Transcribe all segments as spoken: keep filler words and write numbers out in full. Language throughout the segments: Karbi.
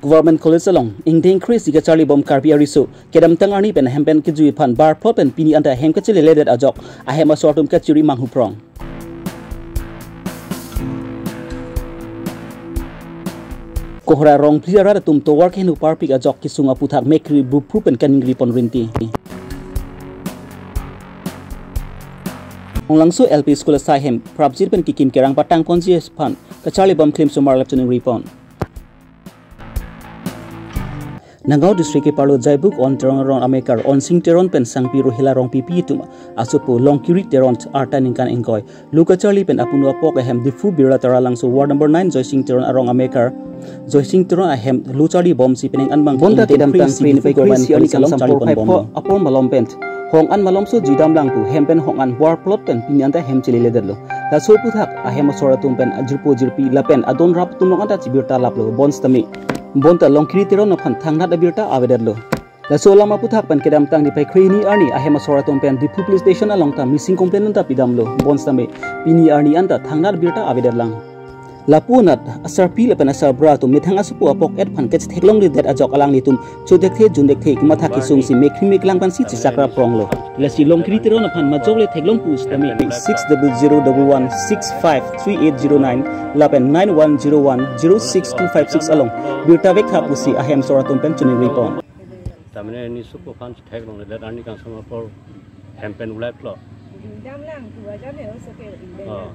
Government College along ingdeng kre-isi kacharlibom Karbi ariso kedamtang arni pen ahem pen kejui aphan barplot pen pini anta ahem kacheledet ajok ahem asor atum kachiri manghuprong. Kohora Rongphli arat atum tovar keheno parpik ajok kesung aputhak mekri bupru pen kaningri pon rinti. Monglangso L P School asai ahem prapjit pen kekim kerang patang ponji aphan kacharlibom klimsomar lap choningri pon. Nagaon District keparlo Jaibuk on Teron arong amekar Onsing Teron pen Sangpi Rohila Rongpipi atum asopo Longkiri Teron arta ningkan ingkoi lo kacharli pen apunu apok ahem Diphu Birla Taralangso Ward number nine Joysing Teron arong amekar Joysing Teron ahem lo charlibomsi penang anbang bonta ingdeng kedamtang kre-isi kre-isi Diphu Government College along charlibom bom. Apor malom pen hong an malomso juidam lang pu hem pen hong an barplot pen pini anta hem cheleledetlo. Laso aputhak ahem asor atum pen ajirpo jirpi lapen adon rap atum along anta chibirta laplo bonsitame bonta Longkiri Teron aphan thangnat abirta avedetlo. Laso alam aputhak pen kedamtang niphai kre-hini arni ahem asor atum pen Diphu Police Station along ta missing complaint anta pidamlo bonsitame pini arni anta thangnat abirta avedetlang. Lapu anat asarpi lapen asarbura atum methang asopo apok et aphan kachetheklongledet ajok alanglitum chodekthe jundekthe kematha kesungsi mekri meklang pensi chesakrap pronglo. Lasi Longkiri Teron aphan majok le theklong pusitame six double zero double one six five three eight zero nine lapen nine one zero one zero six two five six along birta vektha pusi ahem asor atum pen choningri pon. Tamane nesopo aphan chetheklongledet arni kangsam apor hem pen ulai plo. Juidam lang tu aja ne oso ke ingdeng. Oh.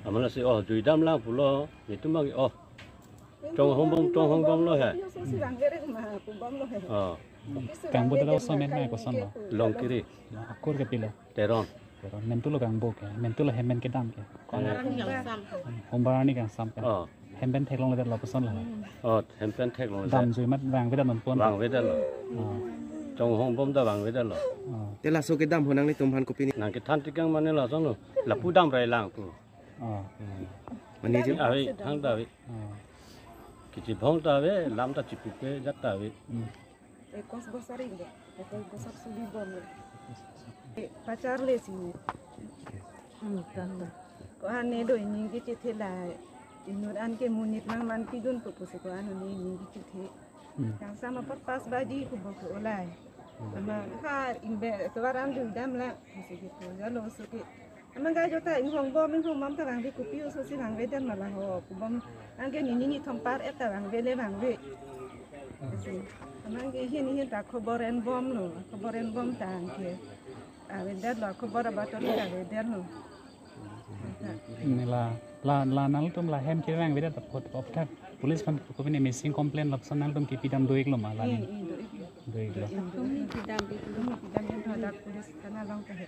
Amana si oh juidam lang pulo netum bang oh. Chonghong bom, chonghong bomlo he. Yo so si bang gere ma pu bomlo he. Oh. Kangbo dala oso amen ma kosonlo? Longkiri. Akur kepilo? Teron. Teron. Mentulo kangbo ke. Mentulo hem pen kedam ke. Kona? Hombar arni kangsam ke. Oh. Hem pen theklongledetlo kosonlo? Oh, hem pen theklongledet. Damjui amat vangvedetlo non pon. Vangvedetlo. Oh. Chonghong bom ta vangvedetlo. Oh. Te laso kedam ho nanglitum aphan kopine? Nang kethan tikang mane lasonlo. Lapu damrai lang pu. Oh. Mane je? Ave, thangta ave. Oh. Kechibhong ta ave, lam ta chipupe jat ta ave. Hmm. Ekos bosar ingde, ekos bosar subi bom le. Eh, pacharle si ne. Hmm, tangta. Ko-an ne do ining kechethe la. Inut an ke monit nang man pidun pu pusi ko-an ne ining kechethe. Hmm. Kangsam apor pas baji pu bok ko ulai. Hmm. Ama ha ingbe tovar an juidam la. Pusi ke pu jalo suke. Amang ga jota inghong bom, inghong bom ta vangve kopi oso si vangvedet ma la ho. Pu bom anke nini nithom par et ta vangve le vangve. Amang ke hin hin ta khobor en bomlo, khobor en bom ta anke. Avedetlo, khobor abatori ta avedetlo. Ne la, la, la nangtum la hem kevangvedet ta phot pop thak. Police aphan kopine missing complaint lapuson nangtum kepidam do-iklo ma la. Eh, ne? Eh, do-iklo. Do-iklo. Do-iklo. Kami pidam, kami pidam yang terhadap police. Kana long kahe.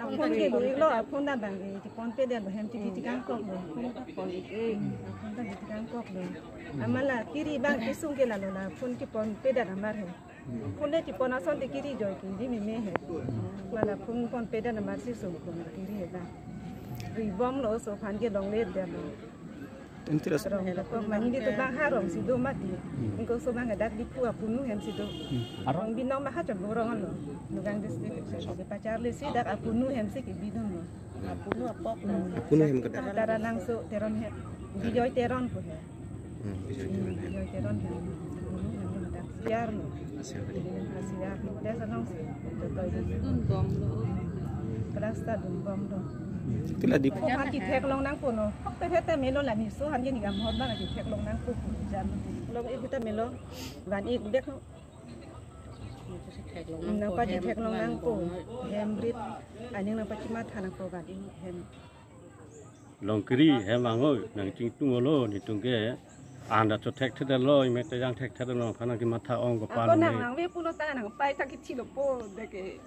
Aphone ke do-iklo, aphone ta bang ke chepon pedetlo, hem chipi chekangkoklo. Aphone ta pon ik e. Aphone ta chekangkoklo. Amala kiri bang kesung ke lalo la, phone chepon pedet amar he. Phone le chepon ason te kiri joi ke di meme he. Mala phone pon pedet amar si sung phone kiri he bang. Ribomlo so aphan ke longledetlo. Interest. Rong dakok mani di tu bang harong si do mati. Hmm. Ingkung so bang dak Diphu apunu hem si do. Hmm. Arong? Rong binong ma ha chon borong lo. Nagaon district si pacharle si dak apunu hem si kebidun lo. Apunu apok lo. Hmm. Apunu hem kedak? Taralangso Teron he. Bijoy Teron pu he. Hmm, Bijoy Teron he. Bijoy Teron he. Apunu hem kedak. Siar lo. Siar. Siar lo. Desa nong si. Dotoi dun. Dun bom lo. Kelas ta dun bom lo. Itulah di. Ko han chetheklong nangpo no. Hok te hete melo la neso han ke ni gam hot bang chetheklong nangpo pu jan. Long ik ta melo. Van ik bek no. Nangpachetheklong nangpo. Hem brit. Aning nangpachematha nangpo van ik hem. Longkiri hem angoi nangchingtung olo netum ke. Anda chothekthedetlo, imek te jangthekthedetlo, aphan nangkematha ong ko. Ako pan nang ne. Vangve pulo ta nangpai ta kithilo po deke.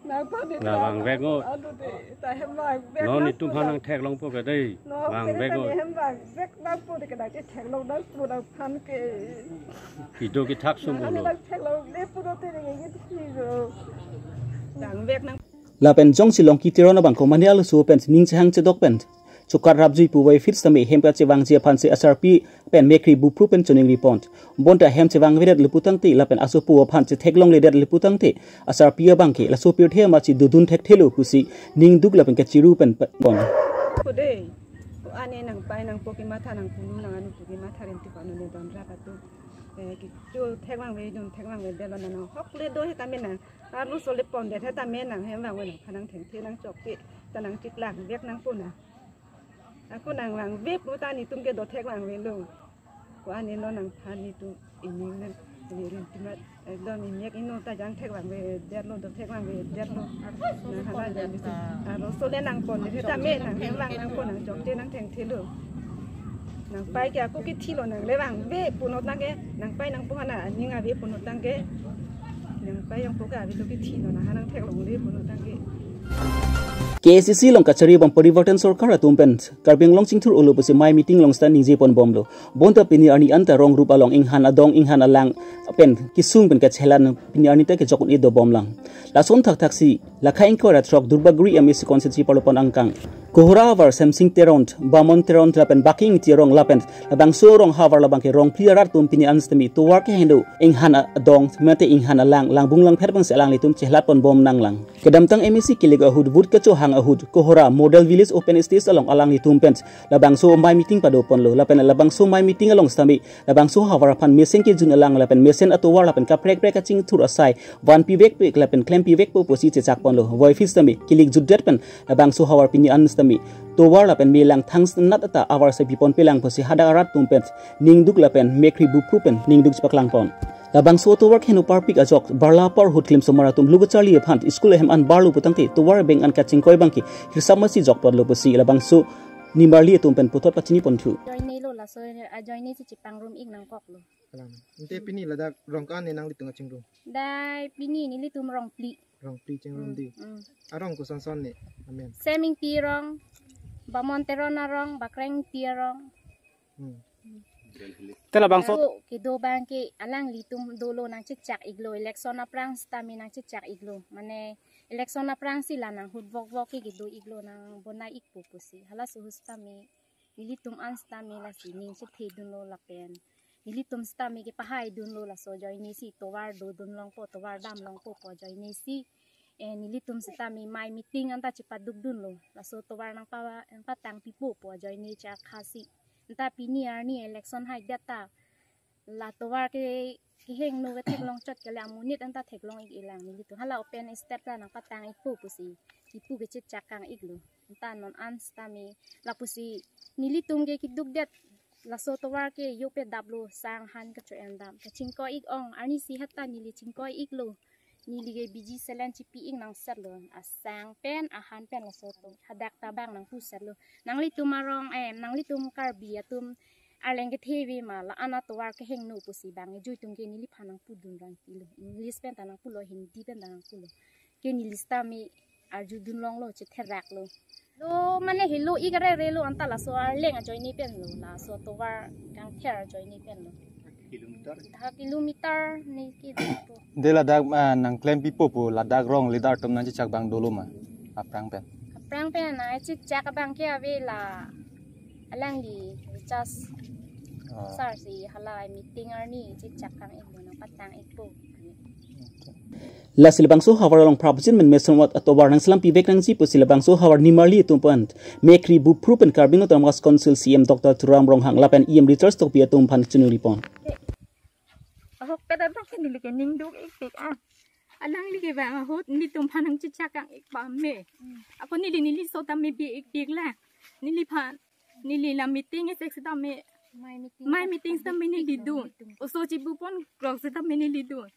Nang pa de. Na vangvek ngo. Ado de, ta hem vangvek. No nangpo netum aphan nang. Nangtheklongpo ke dei. No, vangvek ngo. Hem vangvek nangpo deke nang chetheklong nangpo nangphan ke. Kedo kethak sum ulo. Nangtheklongle pulote deke kithilo. Vangvek nang. Lapen jongsi Longkiri Teron abang ko mane arloso pen ning chehang chedok pen chokat rapjui puvoiphit sitame hem kachevangji aphan si asarpi pen mekri bupru pen choningri pon. Bonta hem chevangvedetlo putangte lapen asopo aphan chetheklongledetlo putangte asarpi abang ke laso pirthe amatsi dodun thekthelo pusi ningduk lapen kachiru pen pon. Kode. Ko-an ne nangpai nangpo kematha nangpulu nang anu tu kematha rim ti ko anu ne don ra patu. Eh, kecho theklang ve dun theklang ve delo nang hok le do he tame nang. Arlo sole pon det he tame nang hem vang ve nangphan nangthengthe nangchokche ta nangchiklang vek nangpo nang. Ako nang vang ve pu ta netum ke do theklang ve lo. Ko-an ne non nangphan netum ining nang ini rin timat ekdom imek ino ta jang theklang ve det lo do theklang ve det lo. Nang hala jang bisa. Arlo sole nangpon det he tame nang hem vang nangpo nangchokche nangthengthe lo. Nangpai ke ako kethi lo nang le vang ve punot nang ke nangpai nangpo hana aning ave punot nang ke nangpai nangpo ke ave lo kethi lo nang ha nangtheklongle punot nang ke. K A C C along kachari bom Parivartan Sorkar atum pen Karbi Anglong chingthur-olo pusi mei meeting along seta ningje pon bomlo. Bonta pini arni anta rong rup along inghan adong inghan alang pen kesung pen kachelan pini arni ta kejok un-e dobomlang. Lason thakthaksi lakha ingkoi ra throk Durbagori M A C constituency parlo pon angkang Kohora havar Semsing Teron, Bamon Teron lapen Baking Teron lapen labangso rong havar labang ke rong phli arat atum pini an sitame tovar keheno inghan adong mate inghan alang langbung langpher pensi alanglitum chelat pon bom nanglang. Kedamtang M A C kilik ahut vote kachohang ahut Kohora Model Village Open Stage along alanglitum pen labangso mei meeting pado ponlo lapen labangso mei meeting along sitame labangso havar aphan mesen kejun alang lapen mesen atovar lapen kaprek prek kachingthur asai vanpi vekpo lapen klempi vekpo pusi chechak ponlo. Voiphit sitame kilik jutdet pen labangso havar pini an sitame tovar lapen me lang thangsnat ata avar sai pipon pelang pusi hadak arat atum pen ningduk lapen mekri bupru pen ningduk chepaklang pon. Labangso tovar keheno parpik ajok barla par ahut klim somar atum lo kacharli aphan school ahem an barlo putangte tovar beng an kachingkoi abang ke hirsam masi jok ponlo pusi labangso nimarli atum pen puthot pachini ponthu. Ajoine lo laso ajoine si chepangrum ik nangkoklo. Kalang. Ante pini ladak rong ko-an ne nanglitum kachingrum? Dai pini nelitum rong phli. Rong phli chingrum Hmm, di. Hmm. Arong koson son ne? Amen. Semsing Teron, Bamon Teron arong, Bakreng Teron. Hmm. Te labangso Aro kedo abang ke alanglitum dolo nangchechak iklo election aphrang sitame nangchechak iklo. Mane election aphrang si la nanghut vok vok ke kedo iklo nangbonai ikpo pusi. Halaso ahut sitame nelitum an sitame lasi ning chethedunlo lapen nelitum sitame kepahaidunlo laso ajoine si tovar dodun longpo tovar dam longpo pu ajoine si. Eh, nelitum sitame mei meeting anta chepadukdunlo laso tovar nangpa nangpatang pipo pu ajoine chakha si. Anta pini arni election haidet ta la tovar ke kehingno ke theklong chot kele amonit anta theklong ik-elang nelitum hala open stage la nangpatang ikpo pusi kipu kechechak kang iklo. Anta non an sitame lapusi nelitum ke kedukdet laso tovar ke yope daplo sang han kacho-en dam kachingkoi ik ong arnisi hatta neli chingkoi iklo. Neli ke biji selen chipi ik nangsetlo asang pen ahan pen laso to hadak ta abang nangpusetlo. Nanglitum arong eh nanglitum Karbi atum arleng kethe ave ma la-an atovar kehingno pusi bang ejui atum ke neliphan nangpudun rang pilo. English pen ta nangpulo Hindi pen ta nangpulo. Ke neli sitame arjudun longlo chetheraklo. Lo mane helo ik rere lo anta laso arleng ajoine pen lo laso tovar kangther ajoine pen lo. Kilometer? Dha kilometer ne ke do. De ladak ah, nangklem pipo pu ladak rong leader atum nangchechak abang dolo ma aphrang pen. Aphrang pen nangchechak abang ke ave la alangli Richard Oh. Sir si hala meeting arni chechak kang ikpo nangpatang ikpo. Lasi labangso havar along prapjin men mesen atovar nangselam pivek nangji pusi labangso havar nimarli atum pen mekri bupru pen Karbi Anglong Autonomous Council C E M Doctor Tuliram Ronghang lapen E M Richard Tokbi atum aphan chinuri pon. Ahokpet abang ke neli ke ningduk ikpik ah. Alangli ke bang ahut nelitum aphan nangchechak kang ik pame. Ako neli neliso tame bi ikpik la. Neliphan neli la meeting esek sitame. Mei meeting sitame neli dun. Oso chibupon krok sitame neli dun.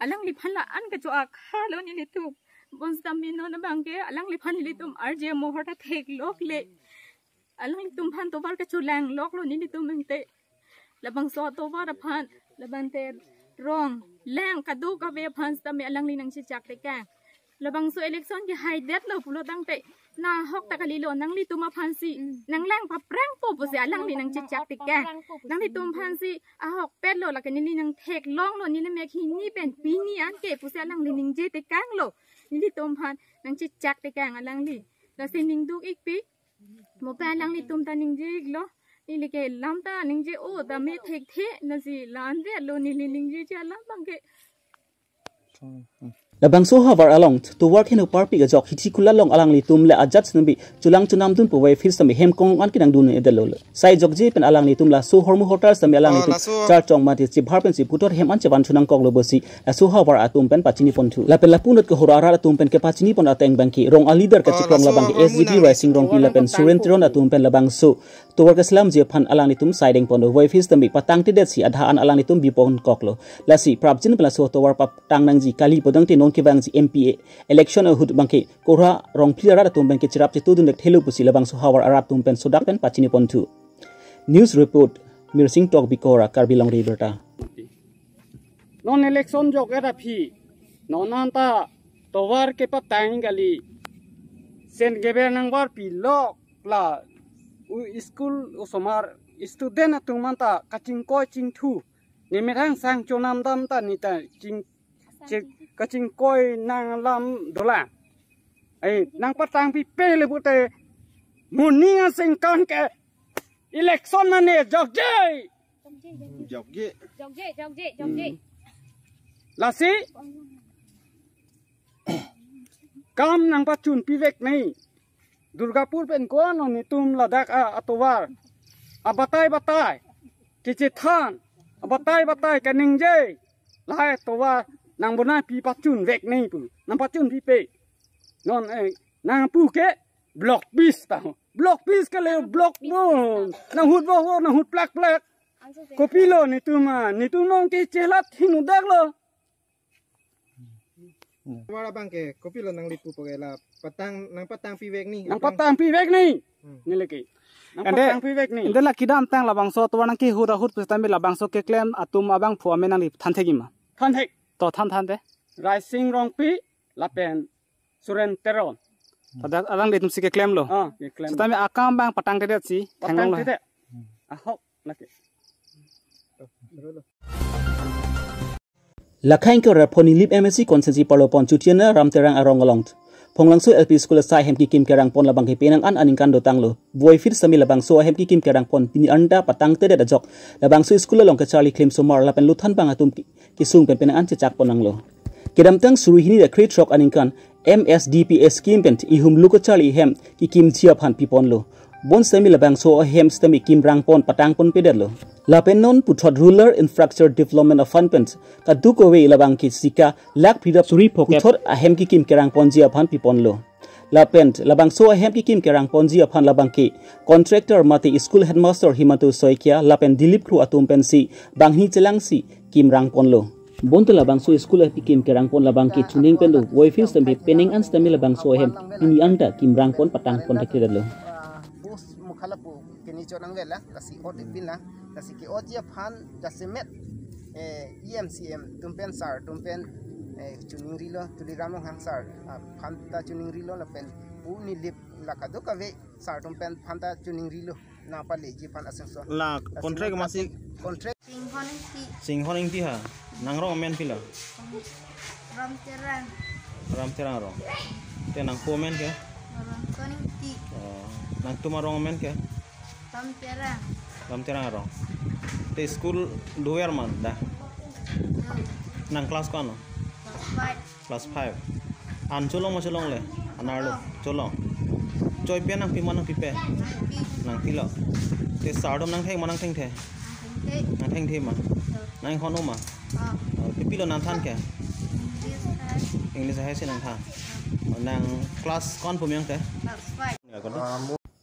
Alangliphan la-an kacho akhar lo nelitum. Bonsitame non abang ke alangliphan nelitum arje mohor ta theklokle. Alanglitum aphan tovar kacholang loklo nelitum ante. Labangso tovar aphan labang te rong lang kadokave aphan sitame alangli nangchechak tekang. Labangso election ke haidetlo pulo tangte nahok ta kalilo nanglitum aphan si nanglang paprangpo pusi alangli nangchechak tekang. Nanglitum aphan si ahokpetlo lake neli nangtheklonglo neli mek hini pen pini anke pusi alangli ningje tekanglo. Nelitum aphan nangchechak tekang alangli. Lasi ningduk ikpik. Mo pen alanglitum ta ningje iklo. Neli ke lam ta ningje o tame thekthe lasi la-anvetlo neli ningjeji alam abang ke. Labangso ahavar along tovar kheno parpik ajok Hithi Khula along alanglitum le ajat sitame cholang chonamdunpo, voifield sitame hem kong an kenangdun-edetlo. Sai jokje pen alanglitum laso hormu hotar sitame alanglitum Oh, laso charchong mate chibhar pensi puthot hem an chevan chonangkoklo pusi laso ahavar atum pen pachiniponthu. Lapen lapunot kehora arat atum pen kepachinipon ateng abangke rong a-leader Oh, kachikrong laso labangke hormu S G B nang Raising Rongpi tovar lapen nang Suren patangpo. Teron atum pen labangso tovar keselamji aphan alanglitum saidengponlo. Voifield sitame patangtedetsi adha an alanglitum biponkoklo. Lasi prapjin pen laso tovar patang nangji kali pudangte non kevangji M P election ahut abangke Korha Rongphli arat atum pen kecherap chetudun-ik thelo pusi labangso ahavar arat atum pen sodak pen pachiniponthu. News report, Mirsing Tokbi Kohora, Karbi Longri Abirta. Non election jokdet aphi, non anta tovar kepatang kali. Sen geber nangbar pilok la u school osomar student atum anta kachingkoi chingthu. Nemerang sang chonamdam ta neta ching, ching, kachingkoi nanglam dolang. Ai, nangpatangpipe le pute moning asengkan ke election mane jokje. Jokje. Jokje, jokje, jokje. Hmm. Lasi kam nangpachunpivek nai. Durgapur pen ko-an netum ladak a, atovar abatai batai kechethan, abatai batai kaningje, lahai tovar nangbonai pi pachunvek nai pu, nangpachunpipe. Non, eh, nangpu ke block bis ta. Block bis ke le block mo. Nanghut bo ho, nanghut plak plak. Kopilo netum a, netum nong kechelat hinudaklo. Wala abangke kopilo nangli pupo ke la patang, nangpatangpivek nai. Nangpatangpivek nai. Hmm. Neli ke. Ante, nangpatangpivek nai. Ante la kedamtang labangso tovar nangkehut ahut pusitame labangso keklem atum abangphu amen nangli thanthekji ma? Thanthek. To than thanthe. Raising Rongpi lapen Suren Teron. Pada alanglitumsi keklemlo. Ah, keklem. Sitame akam abang patangtedetsi theklonglo. Patangtedet. Ahok lake. Lakhain ke Raphoni Lim M A C constituency parlopon Chutiana Ram Terang arong along Phonglangso L P School asai ahem kekim kerangpon labangke penang an aningkan dotanglo. Voifield sitame labangso ahem kekim kerangpon pini anta patangtedet ajok labangso school along kacharli klemsomar lapen luthan bang atum ke-, kesung pen penang an chechakpon nanglo. Kedamtang suri hini ra krethrok aningkan M S D P A scheme pen ihum lo kacharli ahem kekimji aphan piponlo. Bonsitame labangso ahem sitame kimrangpon patangponpedetlo. Lapen non puthot Rural Infrastructure Development Fund pen kadokave labangke sika lakh phli ra suri phokep puthot ahem kekim kerangponji aphan piponlo. Lapen labangso ahem kekim kerangponji aphan labangke contractor mate school headmaster Himanto Saikia lapen Dilip Kro atum pensi banghini chelangsi kimrangponlo. Bonta labangso school ahem kekim kerangpon labangke chuning pen do, voifield sitame penang an sitame labangso ahem pini anta kimrangpon patangpon thekthedetlo. Ah, bus mukhala pu kini chonang vela, lasi ot ipin lang, lasi ke-otji aphan jasemet, eh, E M C M atum pen sir atum pen, eh, chuningrilo, Tuliram Ronghang sir, ah, aphan ta chuningrilo lapen pu Nilip la kadokave sir atum pen aphan ta chuningrilo. Nangpaleji aphan asengso. La contract masi contract. Singhon Ingti. Singhon Ingti ha. Nang rong amen pilo? Ram Terang. Ram Terang arong. Te nangpo amen ke? Ram Ingti. Oh, nangtum arong amen ke? Ram Terang. Ram Terang arong. Te school dover man da? Do. Nang class ko-an? Class five. Class five. An cholong ma cholongle? An arlo. Cholong. Choi pen nangpi ma nangpipe? Nangpi. Nangpilo. Te sir atum nangthek ma nangthengthe? Nangthengthe. Nangthengthe ma? Nanginghono ma? Oh. Oh, te pilo nangthan ke? English hai. English hai si nangthan. Oh, nang class ko-an pu me-ong ke? Class five.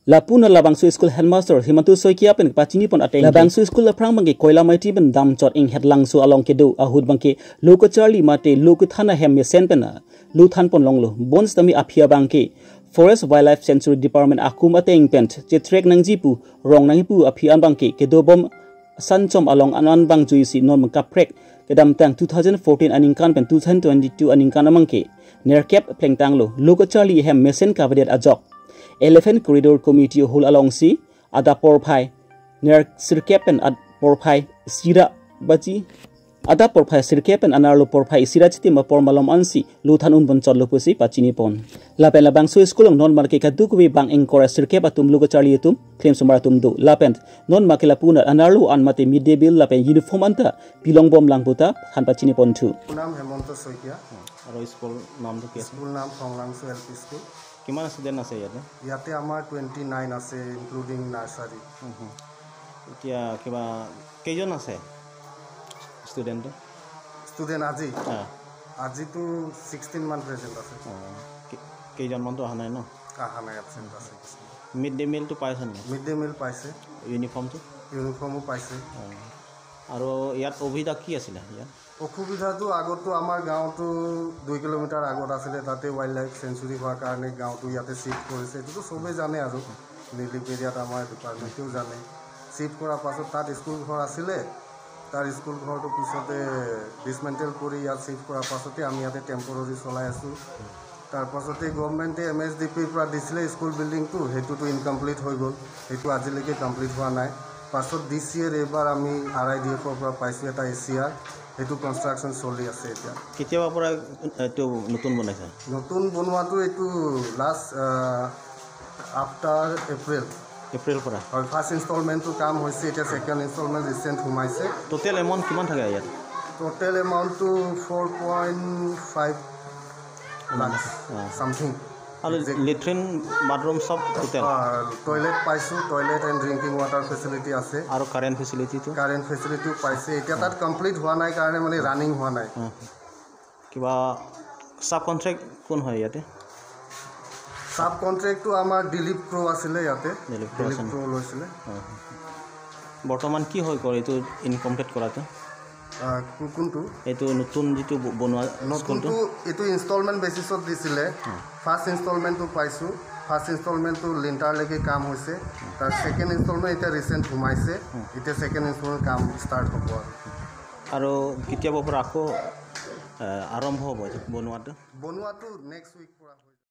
Lapu na labangso school headmaster Himanto Saikia pen pachinipon ateng labangso school aphrang abangke Koilamati pen Damchot Inghet Langso along kedo ahut abangke lo kacharli mate lo kethan ahem mesen pen lo thanpon longlo. Bonsitame aphi abangke Forest Wildlife Sanctuary Department akum ateng pen chetrek nangji pu rong nangji pu aphi an abangke kedobom sanchom along an an bang juisi non abang kaprek kedamtang two thousand fourteen aningkan pen two thousand twenty-two aningkan abangke nerkep plengtanglo. Lo kacharli ahem mesen kavedet ajok Elephant Corridor Committee hall alongsi adap porphai ner sirkep pen adap porphai sira baji Adap porphai sirkep pen anerlo porphai isi ra chitim apor malom ansi lo than un pon chotlo pusi pachini pon. Lapen labangso school along non marke kadokave bang ingkoi ra sirkep atum lo kacharli atum klemsomar atum do. Lapen non marke lapu anat anerlo an mate mid day meal lapen uniform anta pilong bomlang puta han pachini ponthu. মোৰ নাম হেমন্ত শইকীয়া। আৰু স্কুল নামটো কি আছিল? স্কুল নাম থংলাংচু L P school. কিমান ষ্টুডেণ্ট আছে ইয়াতে? ইয়াতে আমাৰ টুৱেণ্টি নাইন আছে, ইনক্লুডিং নাৰ্চাৰী। হুম, হুম। এতিয়া কিবা কেইজন আছে ষ্টুডেণ্ট? ষ্টুডেণ্ট আজি? হা। আজিতো ছিক্সটিন মান প্ৰেজেণ্ট আছে। অ, কে-, কেইজনমানতো অহা নাই ন? অহা নাই, এবচেণ্ট আছে কিছুমান। মিড ডে মিলটো পাইছে নে? মিড ডে মিল পাইছে। ইউনিফৰ্মটো? ইউনিফৰ্মো পাইছে। অ। আৰু ইয়াত অসুবিধা কি আছিলে ইয়াত? অসুবিধাটো আগতো আমাৰ গাঁৱতো দুই কিলোমিটাৰ আগত আছিলে, তাতে ৱাইল্ড লাইফ চেঞ্চুৰী হোৱাৰ কাৰণে গাঁৱটো ইয়াতে শ্বিফ্ট কৰিছে। এইটোতো চবেই জানে আৰু, ৰিলিফ এৰিয়াত আমাৰ ডিপাৰ্টমেণ্টেও জানে। শ্বিফ্ট কৰাৰ পাছত তাত স্কুল ঘৰ আছিলে, তাৰ স্কুল ঘৰটো পিছতে ডিছমেণ্টেল কৰি ইয়াত শ্বিফ্ট কৰাৰ পাছতে আমি ইয়াতে টেম্পৰৰী চলাই আছোঁ। তাৰ পাছতে গভৰ্ণমেণ্টে এম এছ ডি পিৰ পৰা দিছিলে স্কুল বিল্ডিংটো, সেইটোতো ইনকমপ্লিট হৈ গ'ল, সেইটো আজিলৈকে কমপ্লিট হোৱা নাই। পাছত ডি চি এৰ এইবাৰ আমি আৰ আই ডি এফৰ পৰা পাইছোঁ এটা এ চি আৰ, সেইটো কনষ্ট্ৰাকশ্যন চলি আছে এতিয়া। কেতিয়াৰ পৰা এইটো নতুন বনাইছে? নতুন বনোৱাটো এইটো লাষ্ট, আহ, আফটাৰ এপ্ৰিল। এপ্ৰিলৰ পৰা? হয়, ফাৰ্ষ্ট ইনষ্টলমেণ্টটো কাম হৈছে, এতিয়া ছেকেণ্ড ইনষ্টলমেণ্ট ৰিচেণ্ট সোমাইছে। টোটেল এমাউণ্ট কিমান থাকে ইয়াত? টোটেল এমাউণ্টটো ফ'ৰ পইণ্ট ফাইভ লাখ অ। ছামথিং। আৰু একজেক্ট। লেট্ৰিন, বাথৰুম চব টোটেল? অ, টয়লেট পাইছোঁ, toilet and drinking water facility আছে। আৰু কাৰেণ্ট ফেচিলিটিটো? কাৰেণ্ট ফেচিলিটিও পাইছে। এতিয়া তাত কমপ্লিট হোৱা নাই কাৰণে মানে ৰানিং হোৱা নাই। অ। কিবা ছাব কণ্ট্ৰেক্ট কোন হয় ইয়াতে? ছাব কণ্ট্ৰেক্টটো আমাৰ দিলীপ ক্ৰ' আছিলে ইয়াতে। দিলীপ ক্ৰ' দিলীপ আছে ন? ক্ৰ' লৈছিলে। অ। বৰ্তমান কি হৈ গ'ল এইটো ইনকমপ্লিট কৰাটো? আহ, কো-, কোনটো? এইটো নতুন যিটো ব-, বনোৱা নতুনটো স্কুলটো? এইটো ইনষ্টলমেণ্ট বেচিছত দিছিলে। অ। ফাৰ্ষ্ট ইনষ্টলমেণ্টটো পাইছোঁ। ফাৰ্ষ্ট ইনষ্টলমেণ্টটো লিণ্টাৰলৈকে কাম হৈছে। তাৰ ছেকেণ্ড ইনষ্টলমেণ্ট এতিয়া ৰিচেণ্ট সোমাইছে। অ। এতিয়া ছেকেণ্ড ইনষ্টলমেণ্ট কাম ষ্টাৰ্ট হ'ব আৰু। আৰু কেতিয়াবা পৰা আকৌ, আহ, আৰম্ভ হ'ব এইটো বনোৱাটো? বনোৱাটো নেক্সট উইক পৰা হৈ